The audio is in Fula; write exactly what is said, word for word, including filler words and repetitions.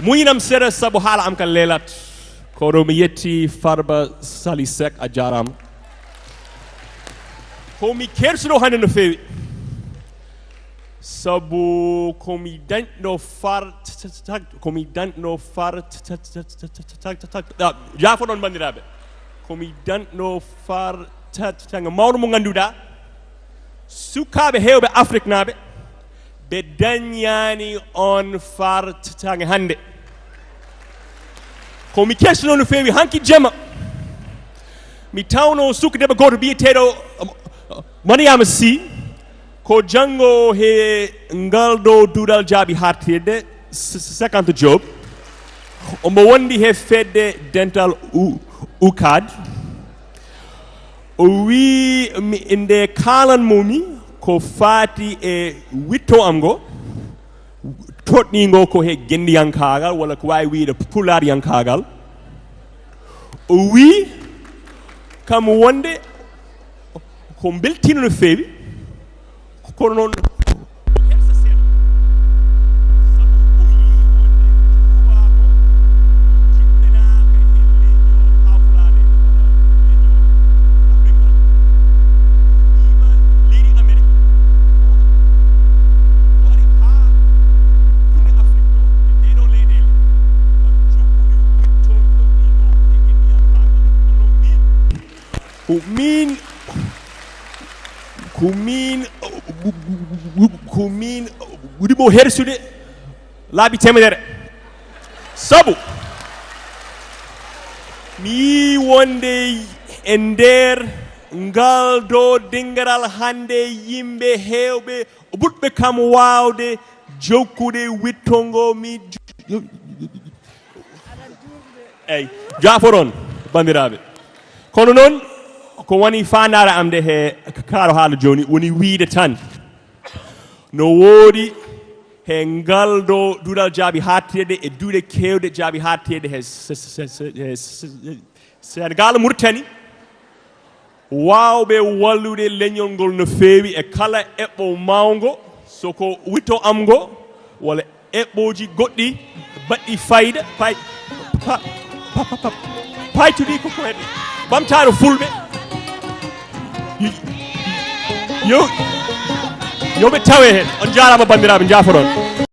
Muñinam seeɗa sabu haala am kan leelat. Kono mi yetti Farba Sali Seck, a jaaraama. Ko mi kersuɗo hannde no feewi. Sabu ko mi dañɗo far, ko mi dañɗo far, jaafoɗon banndiraaɓe. Ko mi dañɗo far, mawɗo mo ngannduɗaa, sukaaɓe heewɓe Afriknaaɓe, ɓe dañaani on fartaŋŋe hannde. Ko mi kesno no feewi hanki jema. Mi tawno sukdeɓe gooto biyeteeɗo, um, Mariama Sy, ko janngo he ngal ɗo duɗal jaaɓi haaɗtirde, s-, s-, cinquante Joop. Omo wondi he fedde dental U-, UCAD. O wii mi, nde kaalanmomi ko faati e witto am ngo, toɗɗingo ko he genndiyankaagal, walla ko waawi wiyde pulaaryankaagal. O wii kam wonde ko mbeltiino no feewi, kono noon ko min, ko min, ko min ɓuri mo hersude laabi temedere. Sabu mi yii wonde e nder ngal ɗo dingiral hannde yimɓe heewɓe ɓurɓe kam waawde jokkude witto ngo mi jo-, eyyi, jaafoɗon, banndiraaɓe. Kono noon, ko woni faandaare am nde he kaɗo haala jooni, woni wiyde tan, no woodi he ngal ɗo duɗal jaaɓi haaɗtirde e duɗe keewɗe jaaɓi haaɗtirde he se-, se-, se-, se-, he se-, se-, Senegaal, Muritani, waawɓe wallude leñol ngol no feewi e kala eɓɓo mawngo, so ko witto am ngo, walla eɓɓooji goɗɗi baɗɗi fayda, pay-, pa-, pa-, pa-, pa-, paytuɗi ko ko heɓi. Ɓamtaare Fulɓe. Yo, yo ɓe tawe heen. On njaaraama, banndiraaɓe, njaafoɗon.